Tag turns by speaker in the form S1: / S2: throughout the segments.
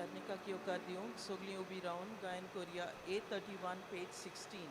S1: याज्ञिकाक येवकार दिवंक सगळीं उबी रावन गायन करुया A31 page 16.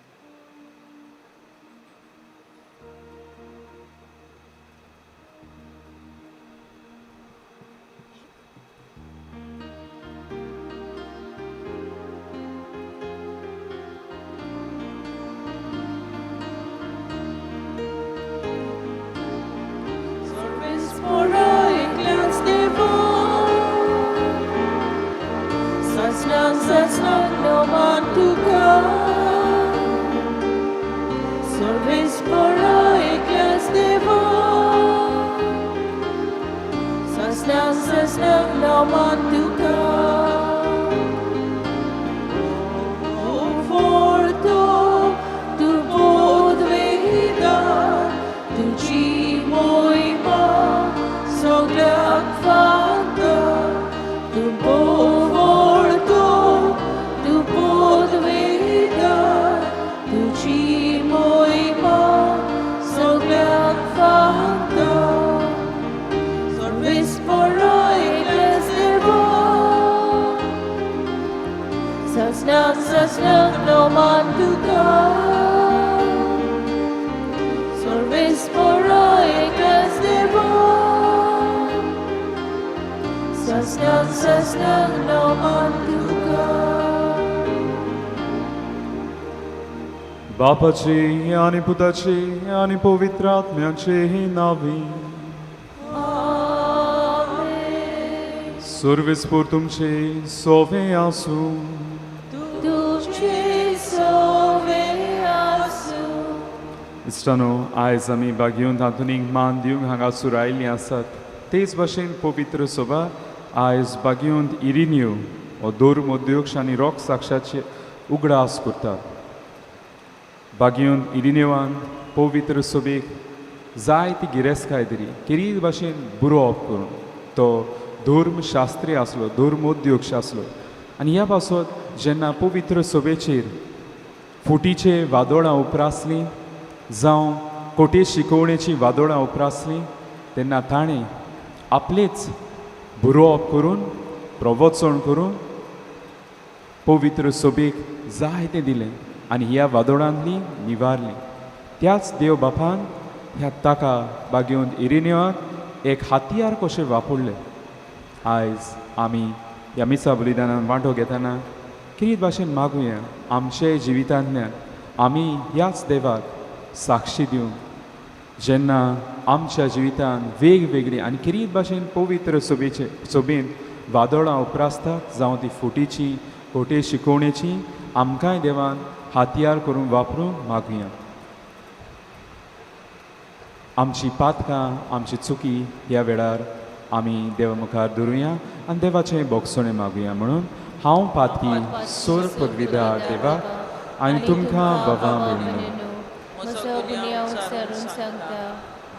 S2: बापाची आनी पुताची आनी पवित्र आत्म्याचे नावी. सर्वेस्पोर तुमचे सोवे आसूं. इश्टानो, आयज आमी बागेवन तातूंत मान दिवंक हांगासर आयिल्लीं आसात. तेच भाशेन पवित्र सभा आयज बागेवंत इरिनियो हो धर्म अध्यक्ष आनी रोख साक्षाचे उगडास करतात. बागेवन इरिनेवान पवित्र सभेक जायती गिरेस्तकाय दिली, केरीत भाशेन बरोवप करून. तो धर्मशास्त्री आसलो, धर्मोद्योक्ष आसलो. आनी ह्या पासत जेन्ना पवित्र सभेचेर फुटीचे वादोळां उप्रासलीं जावं कोटे शिकोवणेचीं वादोळां उप्रासलीं तेन्ना ताणें आपलेच बरोवप करून प्रवचन करून पवित्र सभेक जायतें दिलें आनी ह्या वादोळांतली निवारली. त्याच देव बापान ह्या ताका बागेवन इरिनिवाक एक हातयार कशें वापरलें. आयज आमी ह्या मिसा बलिदानान वांटो घेतना किरीत भाशेन मागुया आमचे जिवितांतल्यान आमी ह्याच देवाक साक्षी दिवंक, जेन्ना आमच्या जिवितांत वेगवेगळी आनी किरीत भाशेन पवित्र सभेचे सभेंत वादळां उप्रासतात जावं ती फुटीची खोटे शिकोवणेची, आमकांय देवान हातयार करून वापरूंक मागुया. आमची पातकां आमची चुकी ह्या वेळार आमी देवा मुखार धरुया आनी देवाचें बोगसणें मागुया. म्हणून हांव पातकी सोर पदवीदार देवाक आनी तुमकां बाबा म्हणून
S3: म्हजो गुन्यांव उच्चारून सांगता,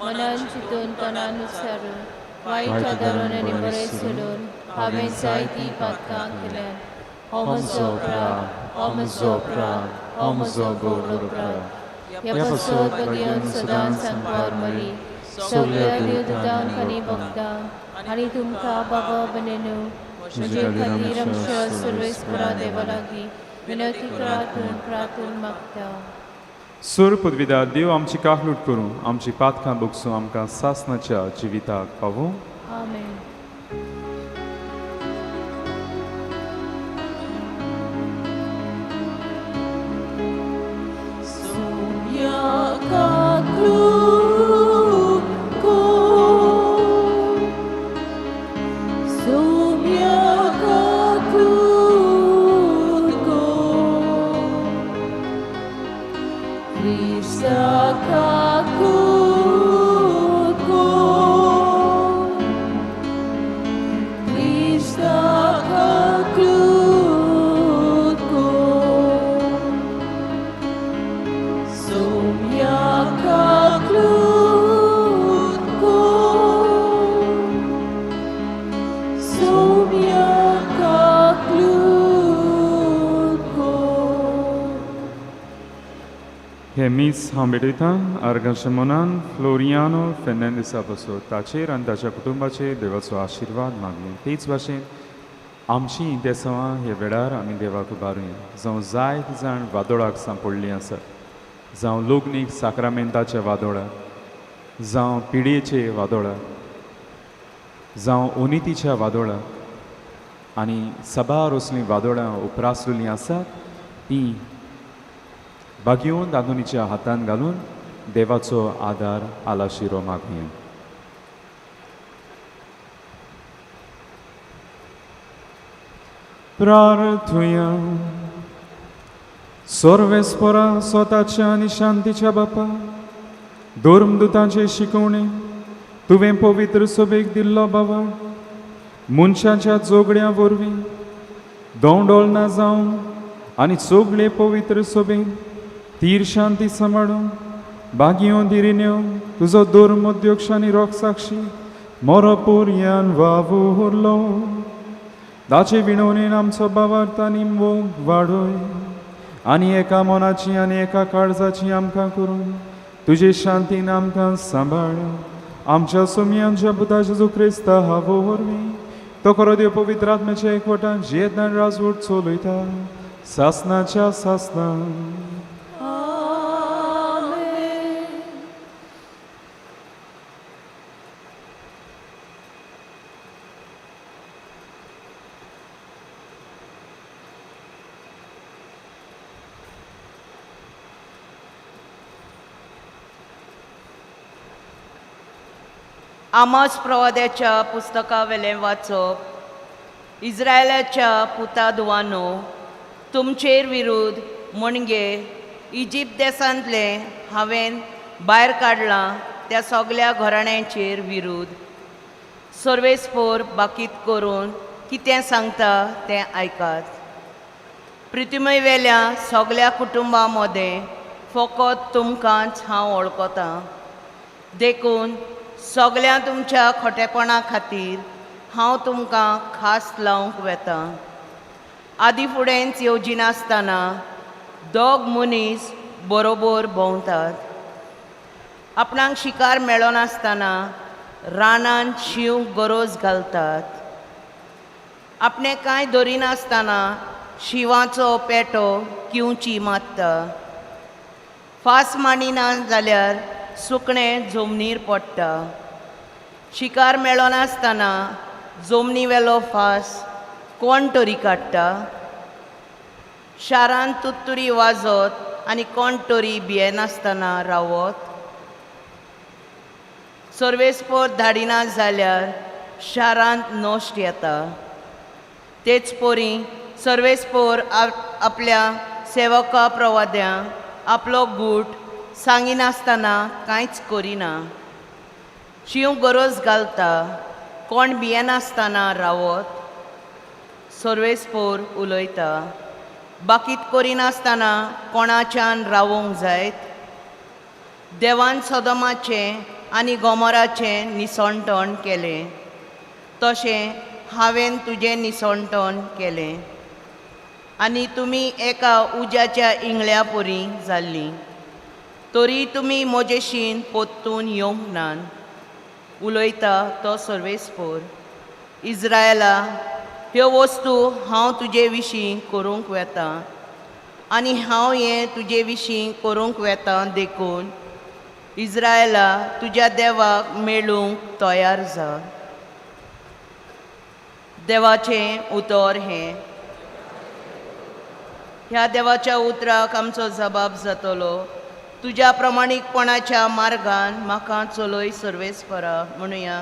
S3: मनान चिंतून तोंडान उच्चारून वायट धरून आनी बरें सोडून हांवें जायतीं पातकां केल्यात. हो म्हजो अपराध, हो म्हजो अपराध, हो म्हजो व्हड अपराध. ह्या पासत भगेवन सदांच सांगपार मरी सगळ्या देवदूतांक आनी भक्तांक आनी तुमकां बाबा बनेनू म्हजे खातीर आमच्या सर्वेस्परा देवा लागीं विनंती करात म्हूण प्रार्थून मागता.
S2: सूर पदवीदार देव आमची काकलूट करूं, आमची पातकां बोगसूं, आमकां सासनाच्या जिविताक पावूं.
S3: आमेन. हे मीस हांव भेटयतां आर्गाच्या मनान फ्लोरियानो फेर्नांडीसा पासून ताचेर आनी ताच्या कुटुंबाचेर देवाचो आशिर्वाद मागले. तेच भाशेन
S2: आमची इंतेसांवां ह्या वेळार आमी देवाक उबारुया. जावं जायत जाण वादोळाक सांपडलीं आसात, जावं लग्नीक साक्रामेंताच्या वादोळाक, जावं पिडयेचे वादोळाक, जावं ओनितीच्या वादोळाक आनी सबार असलीं वादोळां उप्रासलेलीं आसात तीं बागयोवन दादोनीच्या हातान घालून देवाचो आदार आलाशिरो मागुया. प्रार्थुया. सर्वेस्परा स्वताच्या आनी शांतीच्या बापा, धर्मदुतांचे शिकवणे तुवें पवित्र सभेक दिल्लो बाबा, मनशाच्या जोगड्या वरवीं दोंडोल ना जावन आनी सगळे पवित्र सभेन तीर शांती सांबाळून बागियो दिरिन्यो तुजो धर्म अध्यक्ष आनी रोखसाक्षी मोरो पोरयान वावुरलो. दाचे विणवणेन आमचो बाबार्थ आनी मोग वाडय आनी एका मनाची आनी एका काळजाची आमकां करून तुजे शांतीन आमकां सांबाळ. आमच्या सोमयांच्या पुता जेजू क्रिस्ता हावो वरवीं तो खरो देव पवित्र आत्म्याच्या एकवटान जियेतान राजवट चलयता सासनाच्या सासना.
S4: आमोस प्रवाद्याच्या पुस्तकावेलें वाचप. इस्रायलाच्या पुता धुवानो, तुमचेर विरुद्ध म्हणजे इजिप्त देशांतलें हांवें भायर काडलां त्या सगल्या घराण्यांचेर विरुद्ध सर्वेस्पोर बाकीत करून कितें सांगता तें आयकात. पृथ्वीवेल्या सगल्या कुटुंबां मदें फकत तुमकांच हांव वळखतां, देखून सगल्या तुमच्या खोटेपणा खातीर हांव तुमकां खास लावंक वेता. आदी फुडेंच येवजिनासतना दोग मनीस बरोबर भोंवतात. आपणाक शिकार मेळनासतना रानांत शींव गरज घालतात. आपणें कांय धरिनासतना शिंवाचो पेटो किंवची मारता. फास मांडिना जाल्यार सुकणें जमनीर पडटा. शिकार मेळनासतना जमनी वेलो फास कोण तरी काडटा. शारांत तुत्तुरी वाजत आनी कोण तरी भियेनासतना रावत. सर्वेस्पोर धाडिना जाल्यार शारांत नश्ट येता. तेच परी सर्वेस्पोर आपल्या सेवका प्रवाद्यांक आपलो गूट सांगिनासतना कांयच करिना. शींव गरज घालता, कोण भियेनासतना रावत. सर्वेस्पोर उलयता, बाकीत करिनासतना कोणाच्यान रावोंक जायत. देवान सदमाचें आनी गोमोराचें निसणटण केलें, तशें हांवें तुजें निसणटण केलें आनी तुमी एका उज्याच्या इंगळ्या परी जाल्लीं, तरी तुमी म्हजेशीन परतून येवंक नात. उलयता तो सर्वेस्पोर. इस्रायला, ह्यो वस्तू हांव तुजे विशीं करूंक वेता आनी हांव हें तुजे विशीं करूंक वेता, देखून इस्रायला तुज्या देवाक मेळूंक तयार जा. देवाचें उतर हें. ह्या देवाच्या उतराक आमचो जबाब जातलो. तुज्या प्रमाणीकपणाच्या मार्गान म्हाका चलय सर्वेस्परा. म्हणुया,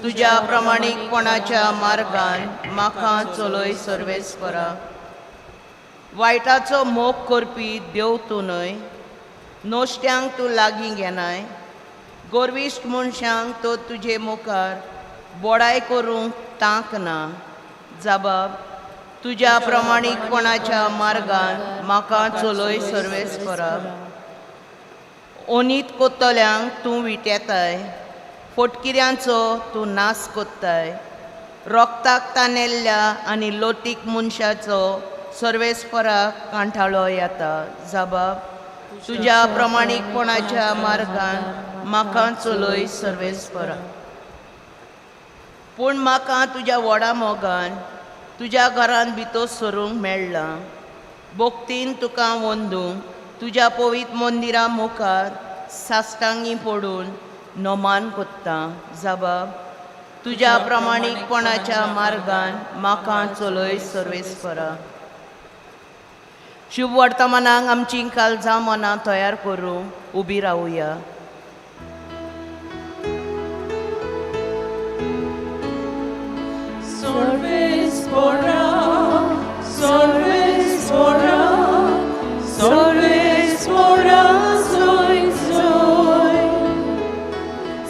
S4: तुज्या प्रमाणीकपणाच्या मार्गान म्हाका चलय सर्वेस्परा. वायटाचो मोग करपी देव तूं न्हय, नश्ट्यांक तूं लागीं घेनाय. गोरविश्ट मनशांक तो तुजे मुखार बोडाय करूंक तांक ना. जबाब, तुज्या प्रमाणीकपणाच्या मार्गान म्हाका चलय सर्वेस्परा. ओनीत कोत्तल्यांक तूं विटेताय, फोटकिऱ्यांचो तूं नाश कोत्ताय. रोगताक तानेल्ल्या आनी लोटीक मनशाचो सर्वेस्पराक कांठाळो येता. जबाब, तुज्या प्रमाणीकपणाच्या मार्गान म्हाका चलय सर्वेस्परा. पूण म्हाका तुज्या व्हडा मोगान तुज्या घरान भितर सरूंक मेळ्ळां. भक्तीन तुका वंदूंक तुज्या पवित्र मंदिरा मुखार साश्टांगी पडून नमान कोत्ता. जबाब तुज्या प्रामाणीकपणाच्या मार्गान म्हाका चलय सर्वेस्परा. शुभ वर्तमानाक आमची काळजां मनां तयार करूंक उबी रावया.
S1: सर्वेस्परा, सर्वेस्परा, सर्वेस्परा, जोय जोय.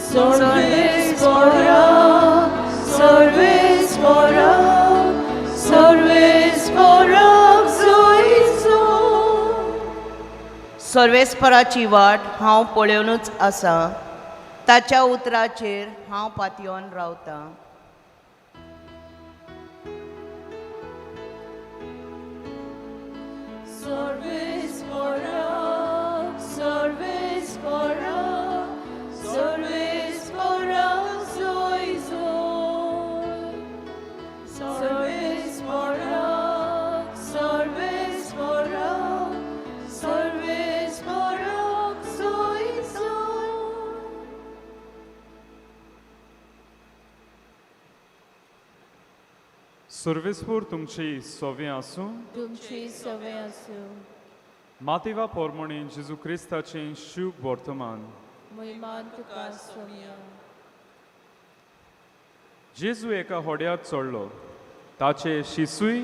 S1: सर्वेस्परा, सर्वेस्परा, सर्वेस्परा, जोय जोय.
S4: सर्वेस्पराची वाट हांव पळयोवनूच आसा, ताच्या उतराचेर हांव पातयेवन रावतां.
S3: सर्वेस्परा, सर्वेस्परा, सर्वेस्परा, जोय जोय. सर्वेस्परा, सर्वेस्परा, सर्वेस्परा, जोय जोय.
S2: सर्वेस्पूर तुमची सोवे आसूं.
S3: तुमची सवय आसूं.
S2: मातेवा पोरमोणे जेजू क्रिस्ताचें शुभ वर्तमान.
S3: महिमान तुका सोमया.
S2: जेजू एका होड्यात चडलो, ताचे शिसूय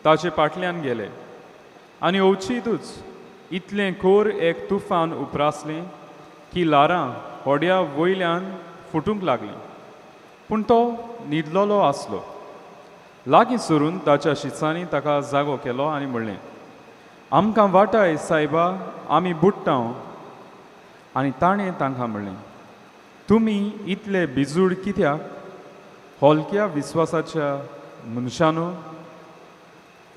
S2: ताचे फाटल्यान गेले आनी अवचितूच इतलें खोर एक तुफान उप्रासलें की ल्हारां होड्या वयल्यान फुटूंक लागलीं. पूण तो न्हिदलेलो आसलो. लागीं सरून ताच्या शिसांनी ताका जागो केलो आनी म्हणलें, आमकां वाटाय सायबा, आमी बुडटा. आनी ताणें तांकां म्हणलें, तुमी इतले बिजूड कित्याक, हलक्या विस्वासाच्या मनशानू?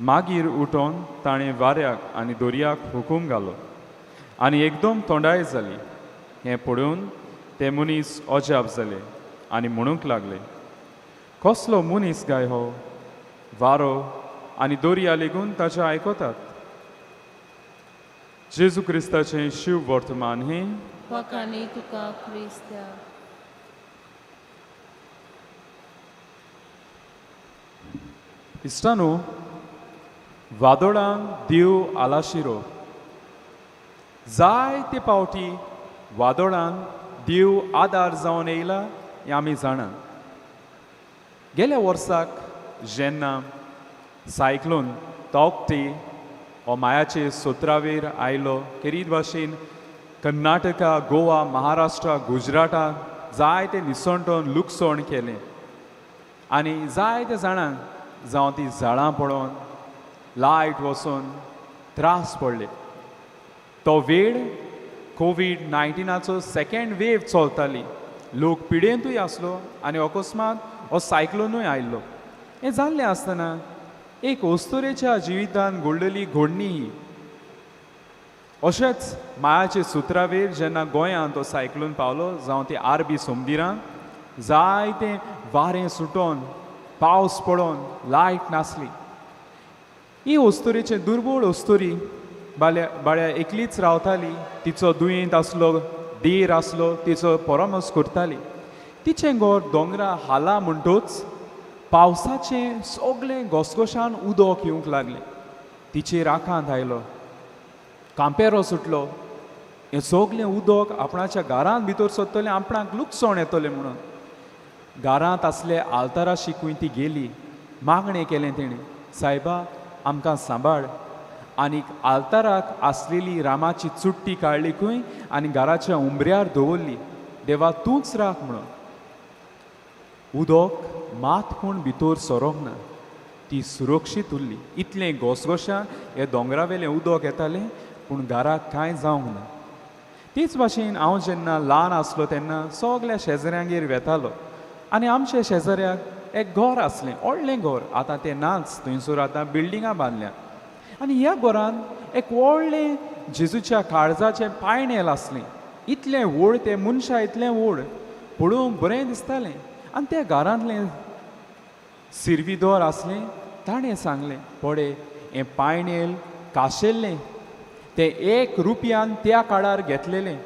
S2: मागीर उठोन ताणें वाऱ्याक आनी दर्याक हुकूम घालो आनी एकदम तोंडाय जाली. हें पळोवन ते मनीस अजाप जाले आनी म्हणूंक लागले, कसलो मनीस गाय हो, वारो आनी दर्या लेगून ताचें आयकतात. जेजू क्रिस्ताचें शिव वर्तमान हें.
S3: वाखाणी तुका क्रिस्ता.
S2: इश्टानो, वादोळान देव आलाशिरो. जायते पावटी वादोळान देव आदार जावन येयला हें आमी जाणा. गेल्या वर्साक जेन्ना सायक्लोन तोक्ते हो मायाचे सोत्रावेर आयलो, खेरीत भाशेन कर्नाटका, गोवा, महाराष्ट्र, गुजराताक जायते निसणटोन लुकसण केलें आनी जायते जाणांक जावं ती झाडां पडोन लायट वचून त्रास पडले. तो वेळ कोवीड 19चो सेकेंड वेव चलताली, लोक पिडेंतूय आसलो आनी अकस्मात हो सायक्लोनूय आयिल्लो. हें जाल्लें आसतना एक अस्तुरेच्या जिवितान घडलेली घडणी ही. अशेंच मायाचे सुत्रावेर जेन्ना गोंयांत तो सायक्लोन पावलो, जावं ती आरबी सोमदिरां जायतें वारें सुटोन पावस पडोन लायट नासली. ही अस्तुरेचें दुर्बळ अस्तुरी बाल्या बाळ्या एकलीच रावताली. तिचो दुयेंत आसलो, देर आसलो, तिचो परामर्श करताली. तिचें घर दोंगरा हाला म्हणटूच पावसाचें सगळें घसघशान उदक येवंक लागलें. तिचेर आकांत आयलो, कांपेरो सुटलो. हें सगळें उदक आपणाच्या घरांत भितर सरतलें, आपणाक लुकसण येतलें म्हणून घरांत आसले आल्तारा शिकून ती गेली. मागणें केलें तेणें, सायबा आमकां सांबाळ. आनीक आल्ताराक आसलेली रामाची चुट्टी काडली खंय आनी घराच्या उंबऱ्यार दवरली, देवा तूंच राख म्हणून. उदक मात पूण भितर सरोंक ना, ती सुरक्षीत उरली. इतलें घोसघोशान हे दोंगरावेलें उदक येतालें पूण घराक कांय जावंक ना. तेच भाशेन हांव जेन्ना ल्हान आसलो तेन्ना सगल्या शेजऱ्यांगेर वेतालो आनी आमच्या शेजऱ्याक एक घर आसलें, व्हडलें घर. आतां तें नाच, थंयसर आतां बिल्डिंगां बांदल्यात. आनी ह्या घरांत एक व्हडलें जेजूच्या काळजाचें पायणेल आसलें. इतलें व्हड, तें मनशा इतलें व्हड, पळोवंक बरें दिसतालें. आनी त्या घरांतलें सिर्विदोर आसलें ताणें सांगलें, पळय हें पायणेल काशेल्लें, तें 1 रुपयान त्या काळार घेतलेलें.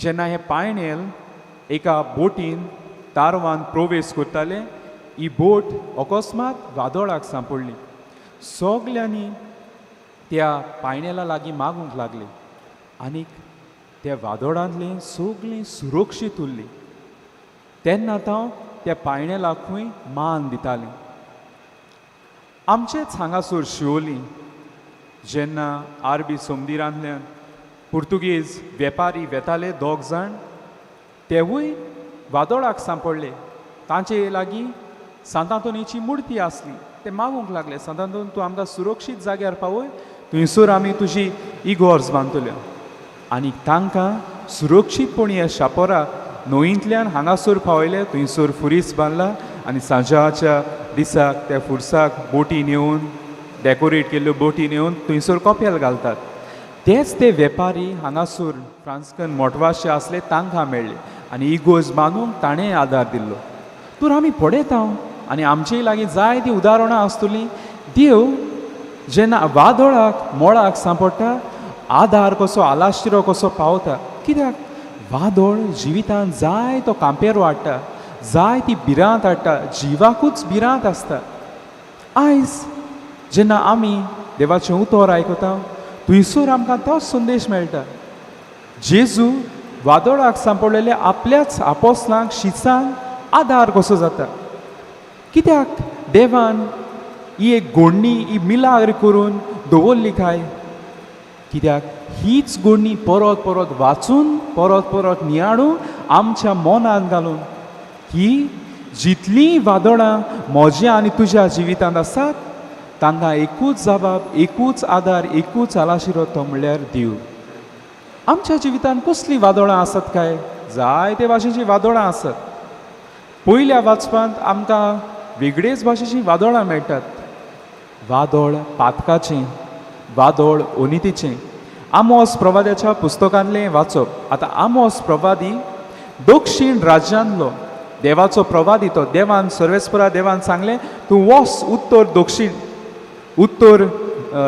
S2: जेन्ना हें पायणेल एका बोटीन तारवान प्रवेश करतालें, ही बोट अकस्मात वादळाक सांपडली. सगल्यांनी त्या पायणेला लागीं मागूंक लागली आनीक त्या वादळांतलीं सगळीं सुरक्षीत उरलीं. तेन्ना हांव त्या पायणेलाकूय मान दितालीं. आमचेच हांगासर शिवोली जेन्ना आरबी सोमदिरांतल्यान पुर्तुगेज वेपारी वेताले 2 जाण, तेवूय वादळाक सांपडले. तांचे लागीं सांतांतोनीची मुर्ती आसली. ते मागूंक लागले, सांतांतोन तूं आमकां सुरक्षीत जाग्यार पावय, थंयसर आमी तुजी इगोर्ज बांदतल्यो. आनी तांकां सुरक्षीतपणी ह्या शापोरा न्हंयंतल्यान हांगासर पावयले. थंयसर फुरीस बांदला आनी सांजाच्या दिसाक त्या फुरसाक बोटी नेवन, डेकोरेट केल्ल्यो बोटी नेवन थंयसर कपेल घालतात. तेच ते वेपारी हांगासर फ्रांस्कन मोटवाशे आसले, तांकां मेळ्ळे आनी इगोर्ज बांदूंक ताणें आदार दिल्लो. तर आमी पळयता आनी आमचेय लागीं जायतीं उदाहरणां आसतलीं. देव जेन्ना वादळाक मोळाक सांपडटा, आदार कसो आलाशिरो कसो पावता. कित्याक वादळ जिवितान जाय तो कांपेरो हाडटा, जाय ती भिरांत हाडटा, जिवाकूच भिरांत आसता. आयज जेन्ना आमी देवाचें उतर आयकता, थंयसर आमकां तोच संदेश मेळटा. जेजू वादळाक सांपडलेले आपल्याच आपोसलांक शिसांक आदार कसो जाता. कित्याक देवान ही एक गोडणी, ही मिलाग्र करून दवरली काय? कित्याक हीच गोडणी परत परत वाचून, परत परत नियाळून, आमच्या मनांत घालून ही जितलीं वादळां म्हज्या आनी तुज्या जिवितांत आसात, तांकां एकूच जबाब, एकूच आदार, एकूच आलाशिरो, तो म्हणल्यार देव. आमच्या जिवितांत कसलीं वादळां आसत काय? जायते भाशेचीं वादळां आसत. पयल्या वाचपांत आमकां वेगळेच भाशेचीं वादळां मेळटात. वादळ पातकाचें, वादळ ओनितीचें. आमोस प्रवाद्याच्या पुस्तकांतलें वाचप. आतां आमोस प्रवादी दक्षीण राज्यांतलो देवाचो प्रवादी. तो देवान सर्वेस्परा देवान सांगलें, तूं वोस उत्तर दक्षीण उत्तर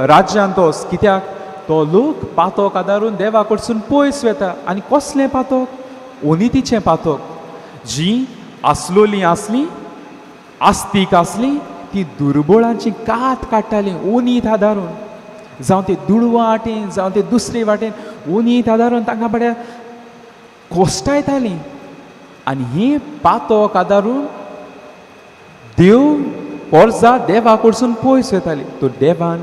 S2: राज्यांत वच. कित्याक तो लोक पातक आदारून देवा कडसून पयस वता. आनी कसलें पातक? ओनितीचें पातक. जी आसलोली आसली, आस्तीक आसली, ती दुर्बळांची कात काडटाली ओनीत आदारून. जावं ते दुडवा वाटेन, जावं ते दुसरे वाटेन, ओनीत आदारून तांकां बऱ्या कोश्टायतालीं. आनी हें पातक आदारून देव पोरजा देवा कडसून पयस वताली. तर देवान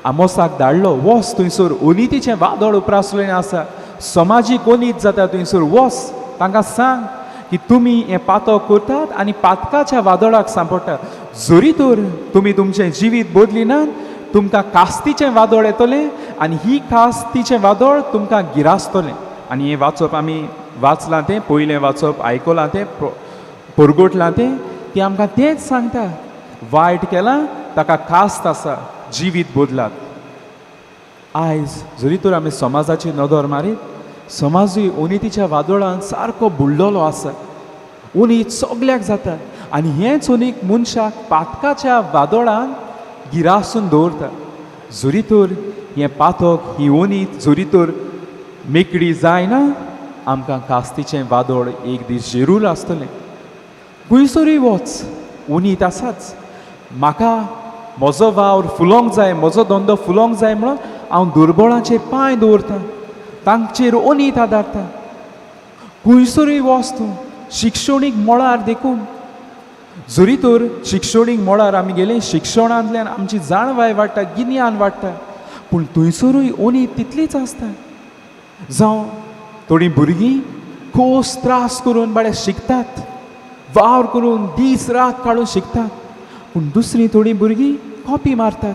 S2: आमोसाक धाडलो, वच थंयसर, ओनितीचें वादळ उप्रासलें आसा, समाजीक ओनीत जाता, थंयसर वच, तांकां सांग की तुमी हें पातक करतात आनी पातकाच्या वादळाक सांपडटात. जरी तर तुमी तुमचें जिवीत बदली ना, तुमकां कास्तीचें वादळ येतलें आनी ही कास्तीचें वादळ तुमकां गिरासतलें. आनी हें वाचप आमी वाचलां, तें पयलें वाचप आयकलां, तें परगटलां, तें ती आमकां तेंच सांगता, वायट केलां ताका कास्त आसा, जिवीत बदलात. आयज जरी तर आमी समाजाची नदर मारीत, समाजूय ओनितीच्या वादळान सारको बुडलेलो आसा. ओनीत सगल्याक जाता आनी हेंच ओनीक मनशाक पातकाच्या वादळान गिरासून दवरता. जरी तर हें पातक, ही ओनीत जरी तर मेकळी जायना, आमकां कास्तीचें वादळ एक दीस जरूर आसतलें. खंयसरूय वच, ओनीत आसाच. म्हाका म्हजो वावर फुलोंक जाय, म्हजो धंदो फुलोंक जाय म्हणून हांव दुर्बळांचेर पांय दवरता, तांचेर ओनीत आदारता. खंयसरूय वच तूं, शिक्षणीक मळार देखून, जरी तर शिक्षणीक मळार आमी गेले, शिक्षणांतल्यान आमची जाणवाय वाडटा, गिन्यान वाडटा, पूण थंयसरूय ओनीत तितलीच आसता. जावं थोडीं भुरगीं खोस त्रास करून बरे शिकतात, वावर करून दीस रात काडून शिकतात, पूण दुसरीं थोडीं भुरगीं कॉपी मारतात,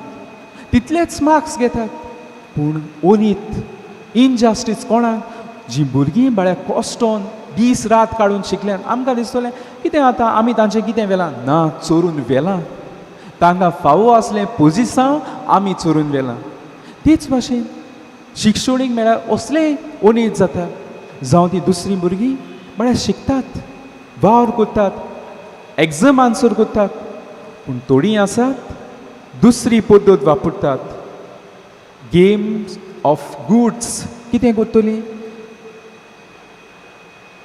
S2: तितलेच मार्क्स घेतात. पूण ओनीत इनजस्टीस कोणाक? जीं भुरगीं बऱ्या कश्टोन दीस रात काडून शिकल्यात. आमकां दिसतलें कितें आतां आमी तांचें कितें व्हेलां? ना, चोरून व्हेलां. तांकां फावो आसलें पोजिसांव आमी चोरून व्हेलां. तेच भाशेन शिक्षणीक मेळ्ळ्यार असलें ओनीत जाता. जावं ती दुसरीं भुरगीं म्हळ्यार शिकतात, वावर करतात, एग्जाम आन्सर करतात, पूण थोडीं आसात दुसरी पद्दत वापरतात, गेम्स ऑफ गुड्स. कितें करतलीं?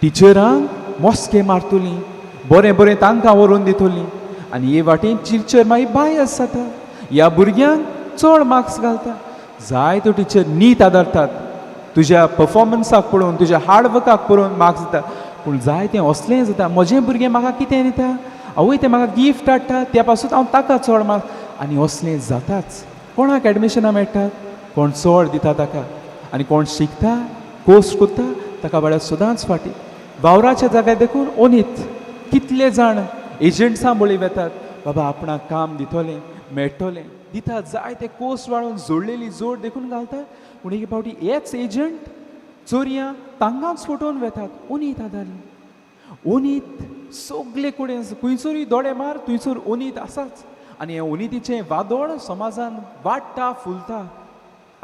S2: टिचरांक मस्के मारतलीं, बरें बरें तांकां व्हरून दितलीं आनी हे वाटेन टिचर मागीर बायस जाता, ह्या भुरग्यांक चड मार्क्स घालता. जायत्यो टिचर नीत आदारतात, तुज्या पफॉर्मन्साक पळोवन, तुज्या हार्डवर्काक पळोवन मार्क्स दिता. पूण जायतें असलेंय जाता, म्हजें भुरगें म्हाका कितें दिता, आवय तें म्हाका गिफ्ट हाडटा, त्या पासून हांव ताका चड मार्क्स. आनी असलें जाताच. कोणाक एडमिशनां मेळटात? कोण चड दिता ताका, आनी कोण शिकता कोर्स करता ताका बाळ्यार सदांच फाटीं. वावराच्या जाग्यार देखून ओनीत कितले जाण एजंट्सां बळी वेतात, बाबा आपणाक काम दितलें मेळटलें दिता, जायते कोर्स वाळून जोडलेली जोड देखून घालतात. पूण एक फावटी हेच एजंट चोरयां तांकांच फटोवन वेतात. ओनीत आदारली, ओनीत सगले कडेन, खंयसरूय दोळे मार थंयसर ओनीत आसाच. आनी हें ओनितीचें वादळ समाजान वाडटा फुलता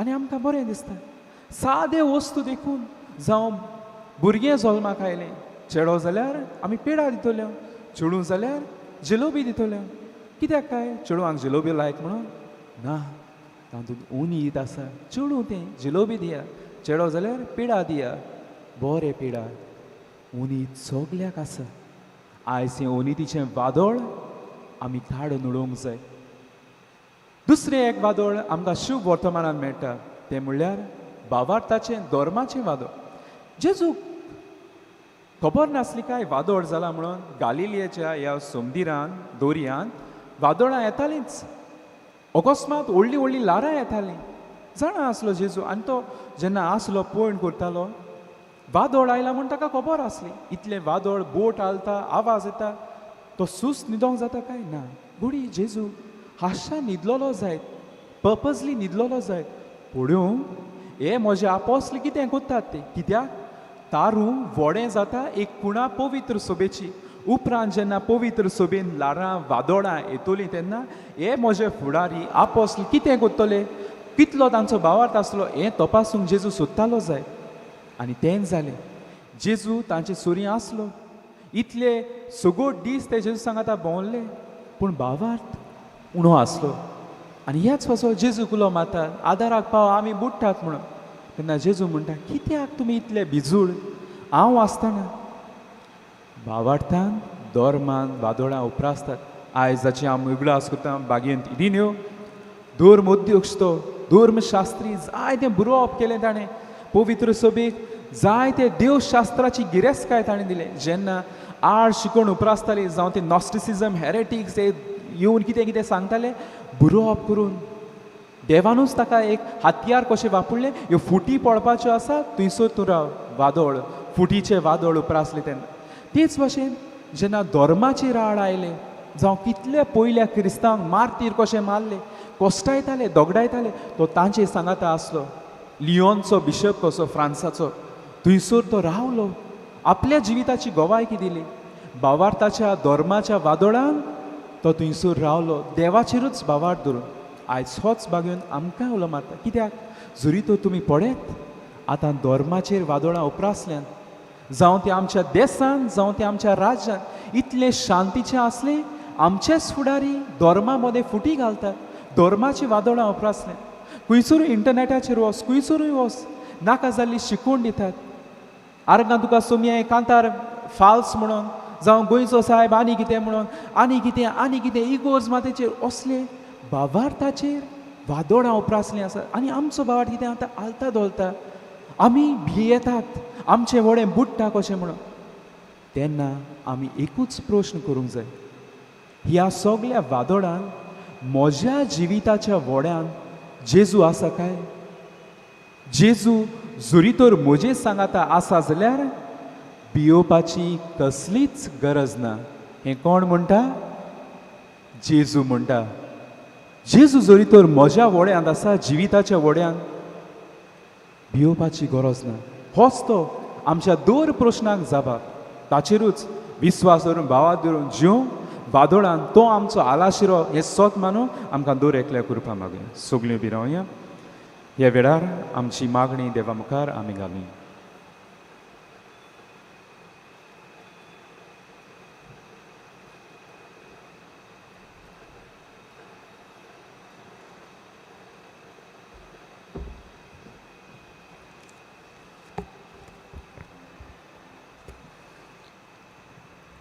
S2: आनी आमकां बरें दिसता. सादे वस्तू देखून, जावं भुरगें जल्माक आयलें, चेडो जाल्यार आमी पेडा दितले, चेडूं जाल्यार जिलोबी दितले. कित्याक काय चेडवांक जिलोबी लायक म्हणून? ना, तातूंत ओनीत आसा. चेडूं तें जिलोबी दिया, चेडो जाल्यार पेडा दिया, बरें पेडा. ओनीत सगल्याक आसा. आयज हें ओनितीचें वादळ आमी काडून उडोवंक जाय. दुसरें एक वादळ आमकां शुभ वर्तमानान मेळटा, तें म्हणल्यार भावार्थाचें धर्माचें वादळ. जेजूक खबर नासली काय वादळ जालां म्हणून. गालिलियाच्या ह्या सोमदिरान दोरयांत वादळां येतालींच, अकस्मात व्हडलीं व्हडलीं ल्हारां येतालीं. जाणा आसलो जेजू, आनी तो जेन्ना आसलो पळोवन करतालो, वादळ आयलां म्हूण ताका खबर आसली. इतलें वादळ, बोट हालता, आवाज येता, तो सूस न्हिदोंक जाता काय ना? घोडी जेजू हाशा न्हिदलोलो जायत, पर्पजली न्हिदलोलो जायत. पळोवंक हे म्हजे आपोसले कितें करतात ते, कित्याक तारू व्हडें जाता एक कुणा पवित्र सोबेची. उपरांत जेन्ना पवित्र सोबेन ल्हारां वादोळां येतलीं तेन्ना हे म्हजे फुडारी आपोसले कितें करतले, कितलो तांचो भावार्थ आसलो हें तपासूंक जेजू सोदतालो जाय. आनी तेंच जालें. जेजू तांचे सुरी आसलो, इतले सगोट दीस ते जेजू सांगाता भोंवले, पूण भावार्थ उणो आसलो. आनी ह्याच पासो जेजू उलो मारता, आदाराक पाव, आमी बुडटात म्हणून. तेन्ना जेजू म्हणटा, कित्याक तुमी इतले भिजूड, हांव आसतना. भावार्थान धर्मान वादोळां उप्रासतात. आयज जाची आमी उगडास करता बागेंत इदिन्यो धर्म उद्योक्ष, तो धर्मशास्त्री, जायतें बरोवप केलें ताणें पवित्र सभेक, जायते देवशास्त्राची गिरेस्तकाय ताणें दिलें. जेन्ना आड शिकोवन उप्रासताली, जावं ते नॉस्टिसिजम हेरेटिक्स हे येवन कितें कितें सांगताले, बरोवप करून देवानूच ताका एक हत्यार कशें वापरलें. ह्यो फुटी पडपाच्यो आसा थंयसर तूं राव, वादळ फुटीचें वादळ उप्रासलें तेन्ना. तेच भाशेन जेन्ना धर्माचेर आड आयलें, जावं कितले पयल्या क्रिस्तांवांक मारतीर कशें मारले, कोश्टायताले, दोगडायताले, तो तांचे सांगाता आसलो. लियोनचो बिशप कसो फ्रांसाचो, थंयसर तो रावलो, आपल्या जिविताची गवायकी दिली. भावार्थाच्या धर्माच्या वादळान तो थंयसर रावलो, देवाचेरूच भावार्थ धरून. आयज होच बागेवन आमकां उलो मारता, कित्याक जरी तर तुमी पळयत आतां धर्माचेर वादळां उप्रासल्यान, जावं ते आमच्या देसान, जावं ते आमच्या राज्यान, इतलें शांतीचें आसलें, आमचेच फुडारी धर्मा मदें फुटी घालतात, धर्माची वादळां उप्रासल्यान. खंयसरूय इंटरनॅटाचेर वच, खंयसरूय वच, नाका जाल्ली शिकवण दितात. आर्गां तुका सोमये कांतार फाल्स म्हणून, जावं गोंयचो सायब आनी कितें म्हणून, आनी कितें आनी कितें इगोर्ज मातेचेर, असले भावार्थाचेर वादोळां उप्रासलीं आसा. आनी आमचो भावार्थ कितें आतां आलता धोलता, आमी भियेतात आमचें व्हडें बुडटा कशें म्हणून. तेन्ना आमी एकूच प्रश्न करूंक जाय, ह्या सगल्या वादोळान म्हज्या जिविताच्या व्हड्यान जेजू आसा काय? जेजू जरी तर म्हजे सांगाता आसा जाल्यार भियोवपाची कसलीच गरज ना. हें कोण म्हणटा? जेजू म्हणटा. जेजू जरी तर म्हज्या व्हड्यांत आसा, जिविताच्या व्हड्यांत, भियोवपाची गरज ना. होच तो आमच्या दर प्रश्नाक जाबाब. ताचेरूच विस्वास धरून, भावात धरून जिवंक वादोळान तो आमचो आलाशिरो हें सत मानून आमकां दर एकल्या करपा मागूया. सगळीं उबी रावया. ह्या वेळार आमची मागणी देवा मुखार आमी घालुया.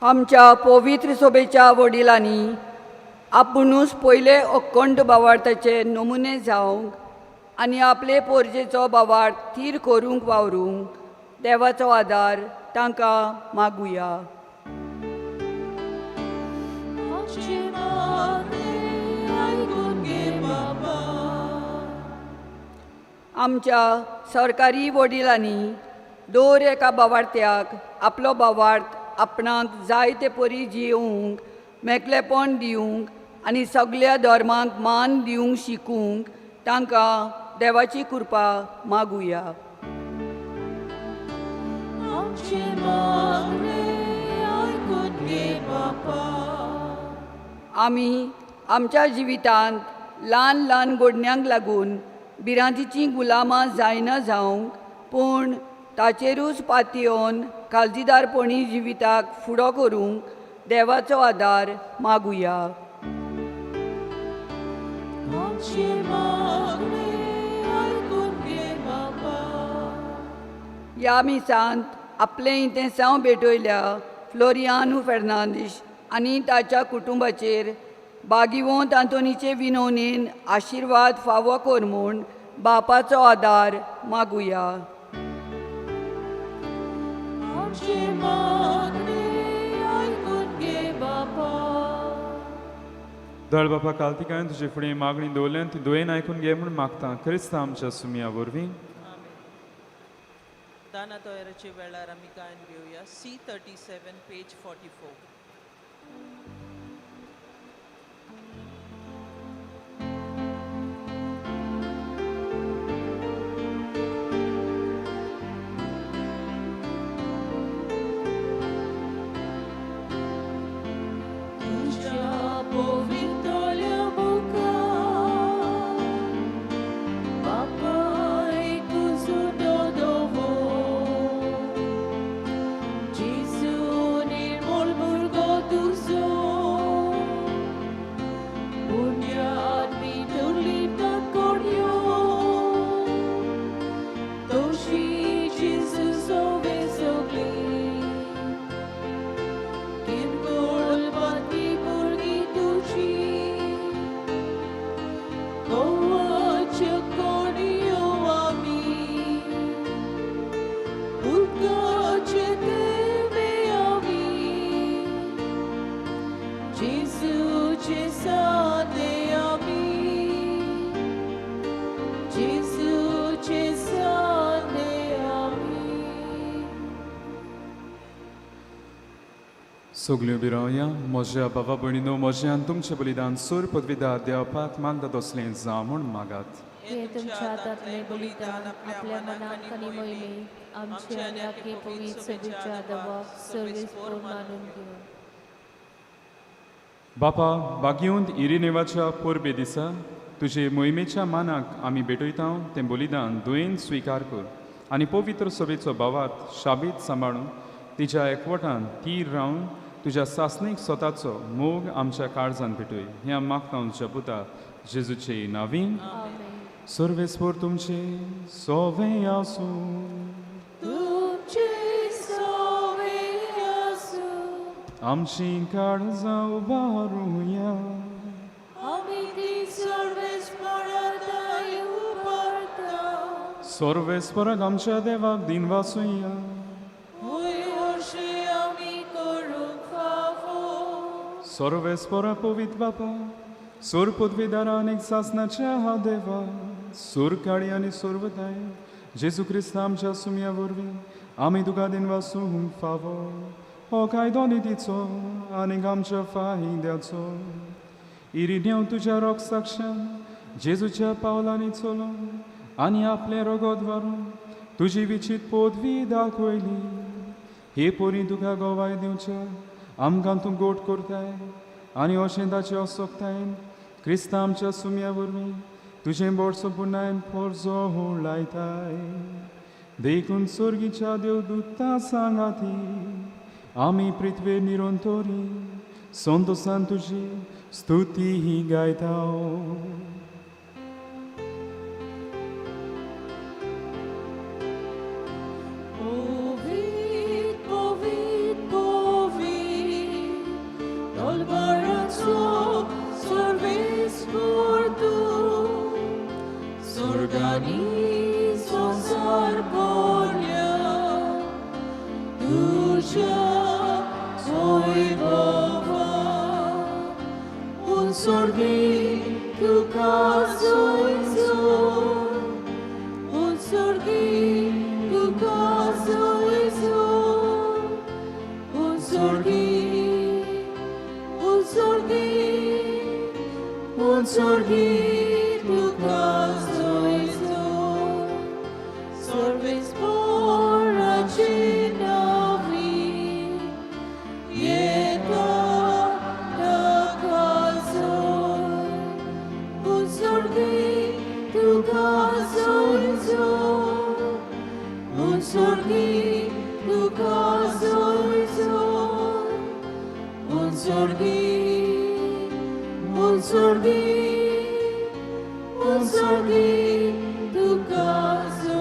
S5: आमच्या पवित्र सोबेच्या वडिलांनी आपुणूच पयले अखंड बावार्थाचे नमुने जावंक आनी आपले पोरजेचो बावार्थ थीर करूंक वावरूंक देवाचो आदार तांकां मागुया. आमच्या सरकारी वडिलांनी दर एका बावार्थ्याक आपलो बावार्थ आपणाक जाय ते परी जियोवंक मेकळेपण दिवंक आनी सगल्या धर्मांक मान दिवंक शिकूंक तांकां देवाची कृपा मागुया. आमी आमच्या जिवितांत ल्हान ल्हान गोडण्यांक लागून भिरांतीचीं गुलामां जायना जावंक पूण ताचेरूच पातयेवन काळजीदारपणी जिविताक फुडो करूंक देवाचो आदार मागुया. ह्या मिसांत आपलें इंतेसांव भेटयल्या फ्लोरियानो फेर्नांदीश आनी ताच्या कुटुंबाचेर बागिवंत आंतोनीचे विनवणेन आशिर्वाद फावो कर म्हूण बापाचो आदार मागुया.
S2: दळ बापा कालतिकायन तुजे फुडें मागणी दवरल्यान ती दुयेन आयकून घे म्हूण मागता क्रिस्तांव आमच्या सुमया वरवीं.
S1: दाना तयाराचे वेळार आमी गायन घेवया C37 page 44.
S2: सगल्यो बिरावया म्हज्या बाबा भयणीनो म्हजें आनी तुमचें बलिदान सूर पदवीदार देवपाक मानता तसलें जावं म्हूण मागात.
S3: हे तुमच्या हातांतलें बलिदान आपल्या मनाक आनी मोहिमे आमचे आनी आखे पवित्र सभेच्या देवाक सर्वेस्पोर मानून घेवं.
S2: बापा बागिवंत इरिनेवाच्या परबे दिसा तुजे मोहिमेच्या मानाक आमी भेटयता तें बलिदान दुयेन स्विकार कर आनी पवित्र सभेचो भावार्थ शाबीत सांबाळून तिच्या एकवटान तीर रावन तुज्या सासणीक स्वताचो मोग आमच्या काळजान भेटय हें आमी मागता तुज्या पुता जेजूचे नावीन. सर्वेस्पोर तुमचे सोवे आसूं. आमची काळजां उबारुया. सर्वेस्पोराक आमच्या देवाक दिन वासुया. सर्वेस्पोरा पवित्र बापा सूर पदवीदारा आनी सासनाच्या हा देवा सूर काळी आनी सर्वताय जेजू क्रिस्त आमच्या सुमया वरवीं आमी तुका दिन वासूंक फावो हो कायदो नितीचो आनी आमच्या फायद्याचो. इरिन्यांव तुज्या रोगसाक्षान जेजूच्या पावलांनी चलोवन आनी आपलें रगत व्हरून तुजी विचीत पदवी दाखयली. हे पोरी तुका गवाय दिवच्या आमकां तूं गोट करताय आनी अशें ताचें असोकतायन क्रिस्तांव आमच्या सुमया वरवीं तुजें बोडसो पुर्णायन पोरजो लायताय. देखून सोर्गीच्या देवदूता सांगाती आमी पृथ्वे निरंतरी संतोसान तुजी स्तुती ही गायता.
S1: Povit, povit, povit, सोर्गांनी संवसार भरल्या तुज्या वैभवान. उत्सर्गी तुका जय, उत्सर्गी तुका जय, उत्सर्गी, उत्सर्गी, उत्सर्गी तुका जय. सर्वेस्पोराचे नांवी येता ताका जय. उत्सर्गी तुका जय, उत्सर्गी तुका जय, उत्सर्गी, उत्सर्गी, उत्सर्गी तुका जय.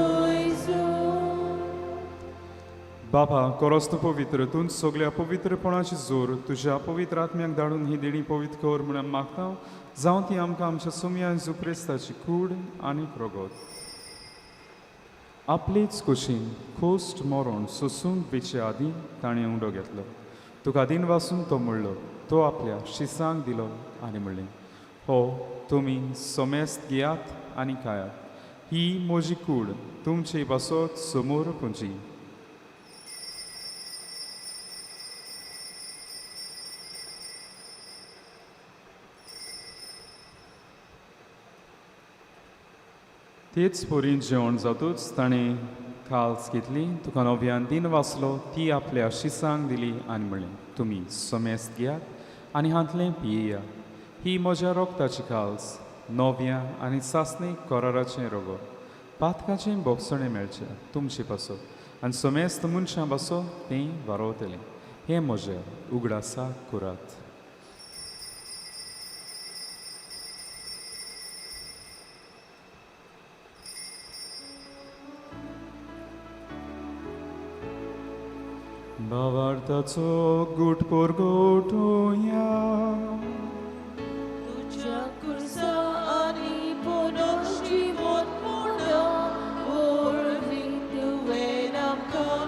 S2: बापा कोरोस्त पवित्र तूं सगल्या पवित्रपणाची जोर तुज्या पवित्र आत्म्याक धाडून ही देणी पवित्र कर म्हणून मागता, जावं ती आमकां आमच्या सुमया जेजू क्रिस्ताची कूड आनी रगत. आपलेच कुशीन खोस्ट मरण सोसूंक वेचे आदीं ताणें उंडो घेतलो. तुका दिन वासून तो म्हणलो, तो आपल्या शिसांक दिलो आनी म्हणलें, हो तुमी सोमेस्त घेयात आनी खायात, ही म्हजी कूड तुमचे पासत समोर पुंजी. तेच परी जेवण जातूच ताणें काल्स घेतली, तुका नव्यान दिन वाचलो, ती आपल्या शिसांक दिली आनी म्हणलें, तुमी समेस्त घेयात आनी हांतलें पियेया, ही म्हज्या रोगताची काल्स, नव्या आनी सासणी कराराचें रोगो, पातकाचें बोगसणें मेळचें तुमचे पासत आनी समेस्त मनशां पासत तें वारोवतलें. हें म्हजें उगडासाक करात. भावार्थाचो गुट परगटुया.
S1: तुज्या खुर्सा आनी पुनर्जिवंतपणा वरवीं तुवें आमकां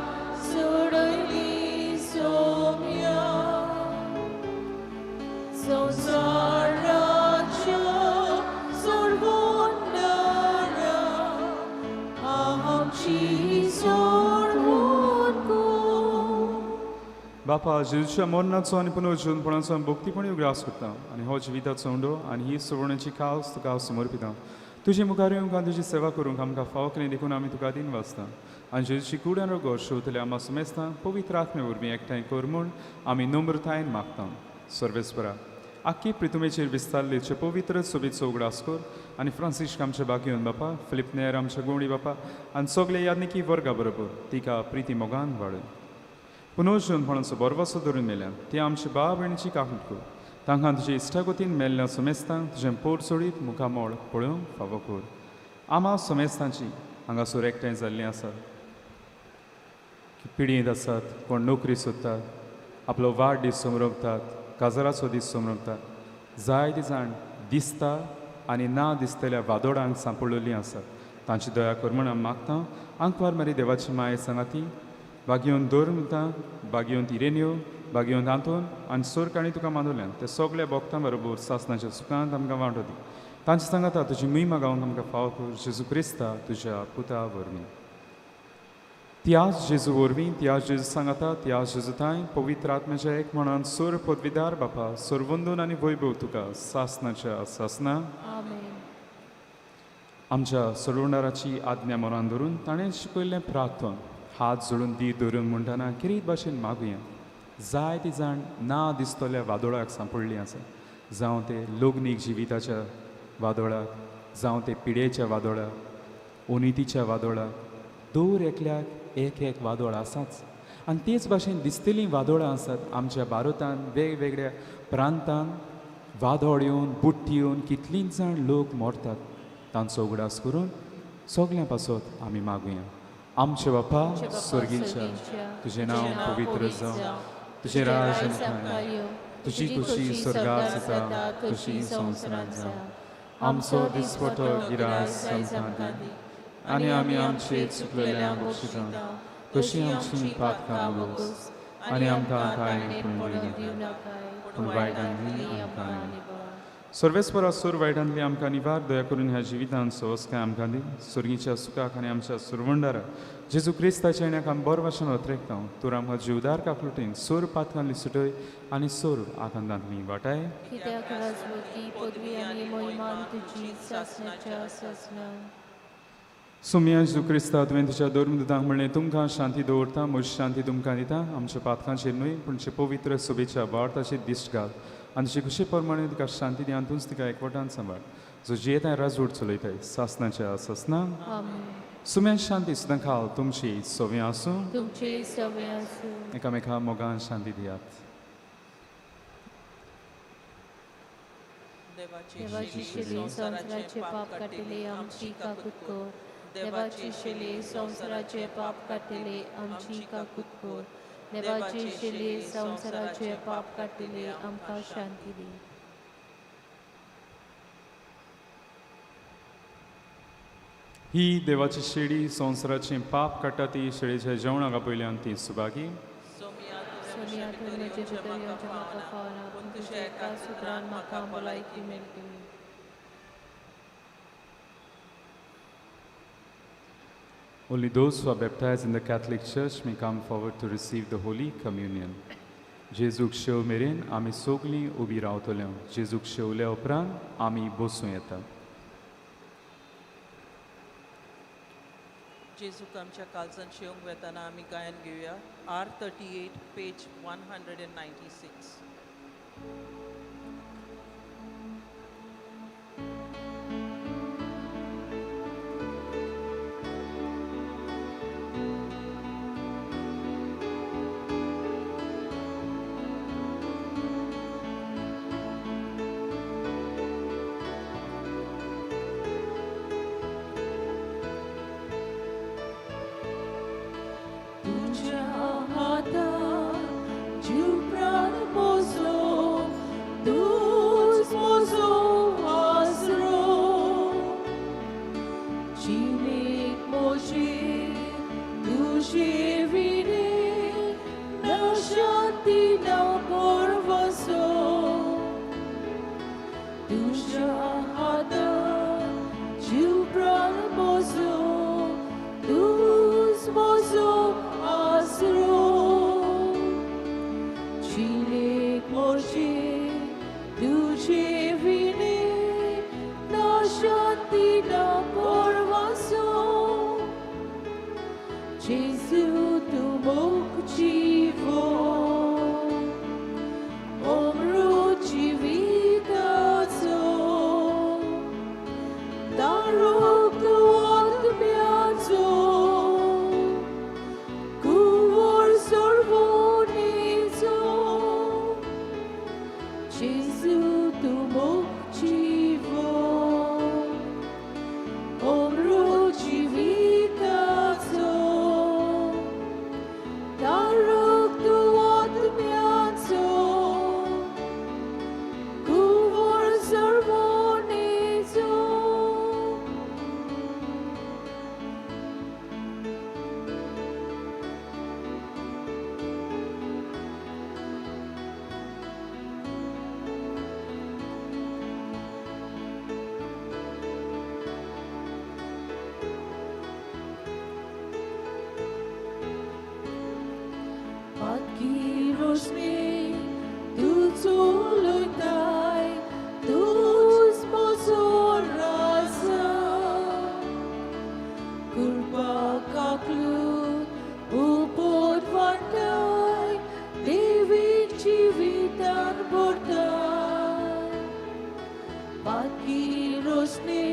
S1: सोडयली सोम्या. संवसाराच्या सोडवणारा आमची सोडवण कर.
S2: बापा जेजूच्या मरणाचो आनी पुनर्जीवनपणाचो आमी भक्तीपणी उगडास करता आनी हो जिविताचो उंडो आनी ही सुवर्णाची काल्स तुका हांव समर्पिता. तुजे मुखार येवंक आनी तुजी सेवा करूंक आमकां फावो केली देखून आमी तुका दिन वाचता आनी जेजूची कूड आनी रोगो शेवतले आमा समेस्तां पवित्र आत्मे वरवीं एकठांय कर म्हूण आमी नम्रतायेन मागता. सर्वेस्परा आख्खी प्रितुमेचेर विस्तारलेचे पवित्र सोबीचो उगडास कर आनी फ्रांसिस्क आमच्या बागयोन बापा, फिलीप नेर आमच्या गोंडी बापा आनी सगळे यादनिकी वर्गा बरोबर तिका प्रिती मोगान वाडय. पुनर्जीवनपणाचो बरवासो धरून मेल्यान ती आमच्या भाव भयणीची काकूट कर. तांकां तुजे इश्टागतीन मेल्ल्या समेस्तांक तुजें पोट सोडीत मुखामोळ पळोवंक फावो कर. आमा समेस्तांची हांगासर एकठांय जाल्लीं आसात, पिडयेंत आसात, कोण नोकरी सोदतात, आपलो वाड दीस समरपतात, काजाराचो दीस समरपतात, जायते जाण दिसता आनी ना दिसतल्या वादोडांक सांपडलेलीं आसात. तांची दया कर म्हूण आमी मागता. आंकवार मारी देवाची माये सांगाती बागयोन दोर म्हणटा, बागयोन इरेन्यो, बागयोन आंतोन आनी सोरकाणी तुका मानवल्यान ते सगल्या भोक्तां बरोबर सासनाच्या सुखांत आमकां वांटो दी. तांचे सांगाता तुजी महिमा गावंक आमकां फावो कर जेजू क्रिस्ता तुज्या पुता वरवीं. त्याच जेजू वरवीं, त्याच जेजू सांगाता, त्याच जेजू थांय पवित्र आत्म्याच्या एक म्हणान सोर पदवीदार बापा सोरवंदून आनी वैभव तुका सासनाच्या सासना.
S3: आमेन.
S2: आमच्या सोडवणाराची आज्ञा मनान धरून ताणें शिकयल्लें प्रार्थन हात जोडून दी धरून म्हणटना किरीत भाशेन मागुया. जायते जाण ना दिसतल्या वादोळाक सांपडली आसा, जावं ते लग्नीक जिविताच्या वादोळाक, जावं ते पिडेच्या वादोळाक, ओनितीच्या वादोळाक, दर एकल्याक एक एक वादोळ आसाच. आनी तेच भाशेन दिसतलीं वादोळां आसात आमच्या भारतान वेगवेगळ्या प्रांतान वादोळ येवन बुट्टी येवन कितलींच जाण लोक मरतात. तांचो उगडास करून सगल्यां पासत आमी मागुया. आमचे बापा स्वर्गीच्या, तुजें नांव पवित्र जावं, तुजें राज आमकां येवं, तुजी खुशी स्वर्गार जाता तशी संवसारांत जावं. आमचो दिसपटो गिरास आमकां दी आनी आमी आमचे चुकलेल्या बक्षिता तशी आमची पातकां बोगस आनी आमकां कांय पडून दिवं नाका पूण वायटांतली आमकां सर्वेस्परा सूर वायटांतली आमकां निवार दया करून ह्या जिवितान सवस्काय आमकां दी सुर्गीच्या सुखाक आनी आमच्या सुरवंडाराक जेजू क्रिस्ताच्या येण्याक आमी बरो भाशेन अत्रेकता तूं आमकां जिवदार काकलुटीन सोर पातकांतली सुटय आनी सोर आकांतांतली वाटाय.
S3: कित्याक राजवटी पदवी आनी मोहिमान तुजी सासणाच्या सासणा.
S2: सुमया जेजू क्रिस्ता तुवें तुज्या धर्मदूतांक म्हणलें तुमकां शांती दवरता म्हजी शांती तुमकां दिता आमच्या पातकांचेर न्हय पूण जे पवित्र सोबेच्या वार्ताचेर दिश्ट घाल आनी तुजे खुशे प्रमाणे तुका शांती दी आनी तूंच तिका एकवटान सांबाळ जो जियेताय राजवट चलयताय सासनाच्या सासना.
S3: आमेन.
S2: सुम्या शांती सुद्दां खाल तुमची सवे आसूं
S3: तुमचे सवे आसूं.
S2: एकामेका मोगान शांती दियात.
S3: देवाची शेली संवसाराचे पाप काडटली आमची काकूत कर. देवाची शेली संवसाराचे पाप काडटली आमची काकूत कर. देवाची शेली संवसाराचे पाप काडटली आमकां शांती दी.
S2: ही देवाची शेळी संवसाराचें पाप काडटा ती शेळीच्या जेवणाक आपयल्यान ती सुभागी.
S3: सोनिया तूं म्हजे भितर येवचें म्हाका फावना पूण तुज्या एका सुत्रान म्हाका भलायकी मेळटली.
S2: Only those who are baptized in the Catholic Church may come forward to receive the Holy Communion. जेजूक शेव मेरेन आमी सगलीं उबी रावतले. जेजूक शेवल्या उपरांत आमी बसूं येता.
S1: जेजूक आमच्या काळजान शेवंक वेताना आमी गायन घेवया R38 page 196. तुझ्या हातात जीव प्राण मोजो तूच मोजो आसरो जिणेक मोजे तुझे विणे न शांती न पर्वसो. तुझ्या हातात जीव प्राण मोजो तूच मोजो आसरो जिणेक मोजे तुझे विणे न शांती न पर्वसो. जेजू तूं मोग जिवो अमृत जिविताचो तारूक तूं आत्म्याचो कुंवर सर्वोनीचो. जेजू तूं मोग जिवो अमृत जिविताचो तारूक तूं आत्म्याचो कुंवर सर्वोनीचो. पातकी रोशनी तूं चलयताय तूंच म्हजो राजा कृपा काकलूत उपद वांटाय देवी जिवितान भरताय. पातकी रोशनी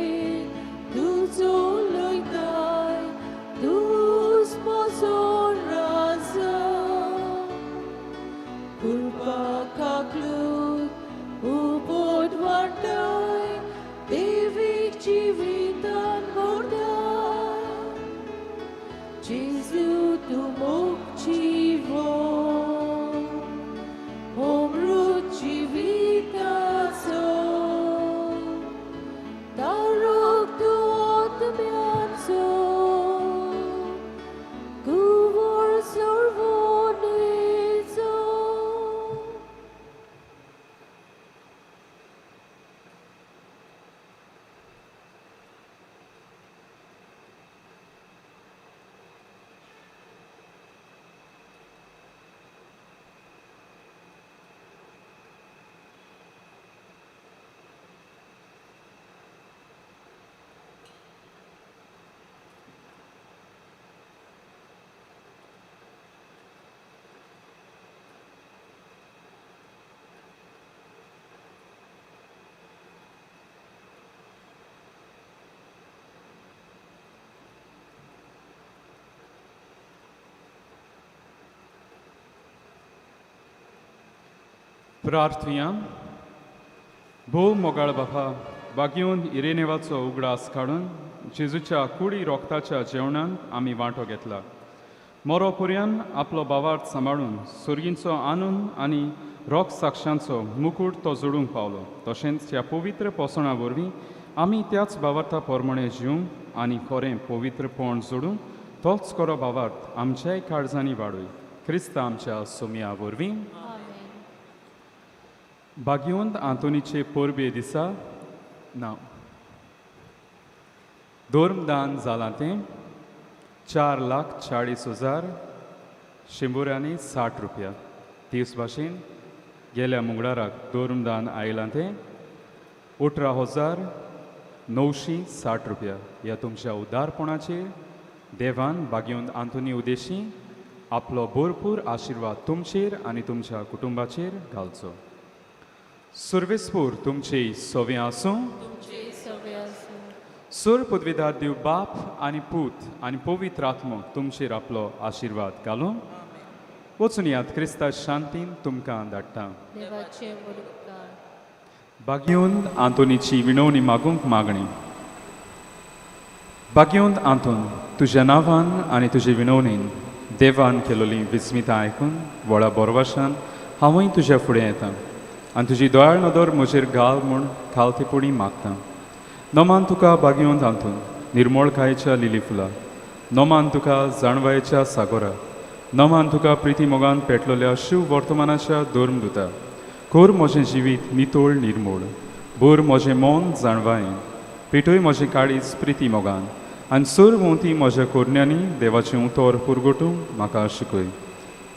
S1: तूं चलयताय तूंच म्हजो राजा कृपा काकलूत उपद वांटाय देवी जिवितान भरताय.
S2: प्रार्थुया. भोव मोगाळ बापा, बागयोन इरेनेवाचो उगडास काडून जेजूच्या कुडी रोगताच्या जेवणान आमी वांटो घेतला. मोरो पुर्यान आपलो बावार्थ सांबाळून सुर्गींचो आनंद आनी रोग साक्षांचो मुकूट तो जोडूंक पावलो. तशेंच ह्या पवित्र पोसणां वरवीं आमी त्याच बावार्था पोरमणे जिवंक आनी खरें पवित्रपण जोडूंक तोच खरो बावार्थ आमच्याय काळजांनी वाडय. क्रिस्ता आमच्या सोमया वरवीं. भाग्यवंत आंतोनीचे परबे दिसा ना धर्मदान जालां तें 4,40,160 रुपया. तेच भाशेन गेल्या मंगळाराक धर्मदान आयलां तें 18,960 रुपया. ह्या तुमच्या उदारपणाचेर देवान भाग्यवंत आंतोनी उदेशी आपलो भरपूर आशिर्वाद तुमचेर आनी तुमच्या कुटुंबाचेर घालचो. सर्वेस्पूर तुमचे सवे आसूं. सुर पदवीदार देव बाप आनी पूत आनी पवित्र आत्मो तुमचेर आपलो आशिर्वाद घालूं. वचून यात क्रिस्ता शांतीन तुमकां धाडटा. भाग्यवंत आंतोनीची विणवणी मागूंक मागणी. भाग्यवंत आंतोन, तुज्या नांवान आनी तुजे विणवणीन देवान केलोली विस्मितां आयकून व्हडा बोरवाशान हांवूय तुज्या फुडें येता आनी तुजी दयाळ नदर म्हजेर घाल म्हूण खालतेपणी मागता. नमान तुका भाग्यवंत आंतोन, निर्मोळकायेच्या लिली फुलां. नमान तुका जाणवायेच्या सागोरा. नमान तुका प्रिती मोगान पेटलोल्या शिव वर्तमानाच्या धर्मदुता. कोर म्हजें जिवीत नितोळ निर्मोळ, बोर म्हजें मन जाणवायेन, पेटय म्हजें काळीज प्रिती मोगान आनी सर भोंवती म्हज्या कोरण्यांनी देवाचें उतर पुरगोटूंक म्हाका शिकय.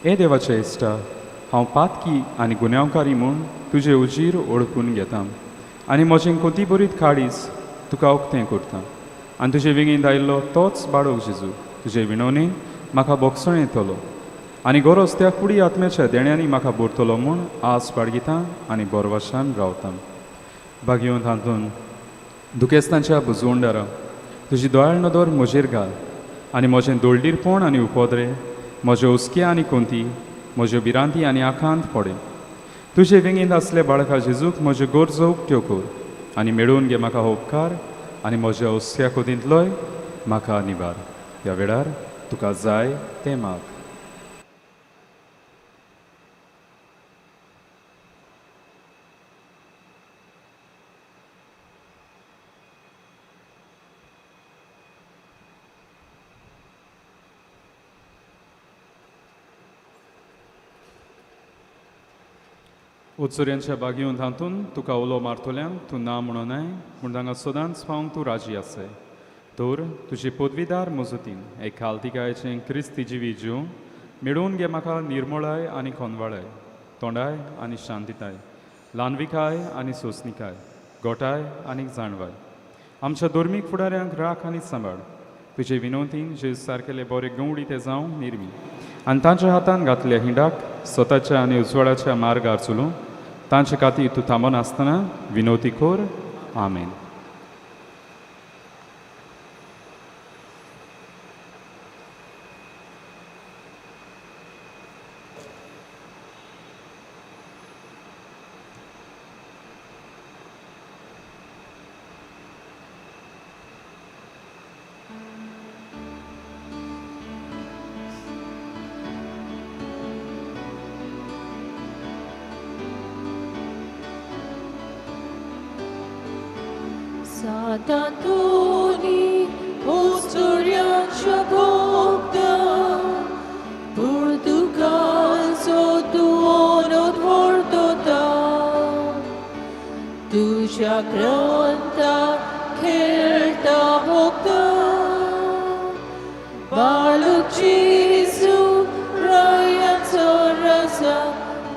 S2: हे देवाचे इश्टा, हांव पातकी आनी गुन्यांवकारी म्हूण तुजे उजीर ओळखून घेता आनी म्हजें कोतीबरीत काळीज तुका उक्तें करता आनी तुजे वेगीन आयिल्लो तोच बाळक जेजू तुजे विणवणेन म्हाका बोगसण येतलो आनी गरज त्या कुडी आत्म्याच्या देण्यांनी म्हाका भरतलो म्हूण आस बाळगिता आनी बोरवाशान रावता. भाग्यवंत हातून दुखेस्तांच्या बुजवंडारा, तुजी दयाळ नदर म्हजेर घाल आनी म्हजें दोळडीरपण आनी उपद्रे, म्हज्यो हुस्के आनी कोंती, म्हज्यो भिरांती आनी आकांत पडे. तुजे वेंगेंत आसले बाळका जेजूक म्हज्यो गरजो उक्त्यो कर आनी मेळोवन घे म्हाका उपकार आनी म्हज्या हुस्क्या कोतींतलोय म्हाका निवार. ह्या वेळार तुका जाय तें माग. उत्सुऱ्यांच्या बागेवन तातूंत तुका उलो मारतल्यांक तूं ना म्हणोनाय, पूण तांकां सदांच पावंक तूं राजी आसाय. तर तुजे पदवीदार मजतीन एक खालतिकायेचें क्रिस्ती जिवी जीव मेळोवन घे म्हाका निर्मळाय आनी खनवाळाय, तोंडाय आनी शांतिताय, ल्हानविकाय आनी सोंसणिकाय, गोठाय आनी जाणवाय. आमच्या धर्मीक फुडाऱ्यांक राख आनी सांबाळ. तुजे विनोतीन जे सारकेले बरे गवडी ते जावं निर्मी आनी तांच्या हातान घातल्या हिंडाक स्वताच्या आनी उजवाडाच्या मार्गार चलूं तांचे खातीर तूं थांबनासतना विनोती कर. आमेन.
S3: Sant'Antoni, Ostoriancha Bogda, Portugal tuo dvortota, तुझ्या ग्रंथा खेळता भोगता, बाळूक जेजू रायाचो रजा,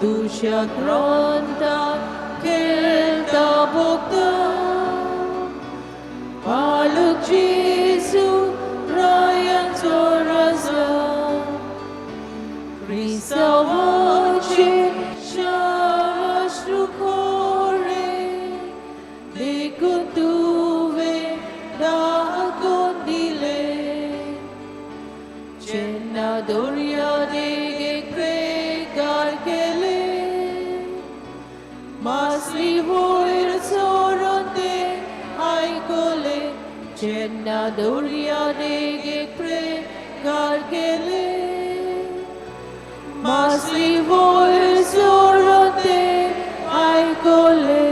S3: तुझ्या ग्रंथा खेळता भोगता, बाळूक जेजू रायाचो रजा, क्रिस्तावाचे शाश्रू खोरे, देखून तुवें दाखोवन दिले, जेन्ना दर्या देगेक बेगार केले, तेन्ना दर्या देगेक प्रेगार गेले. मासली वयर सोडून ते आयकले.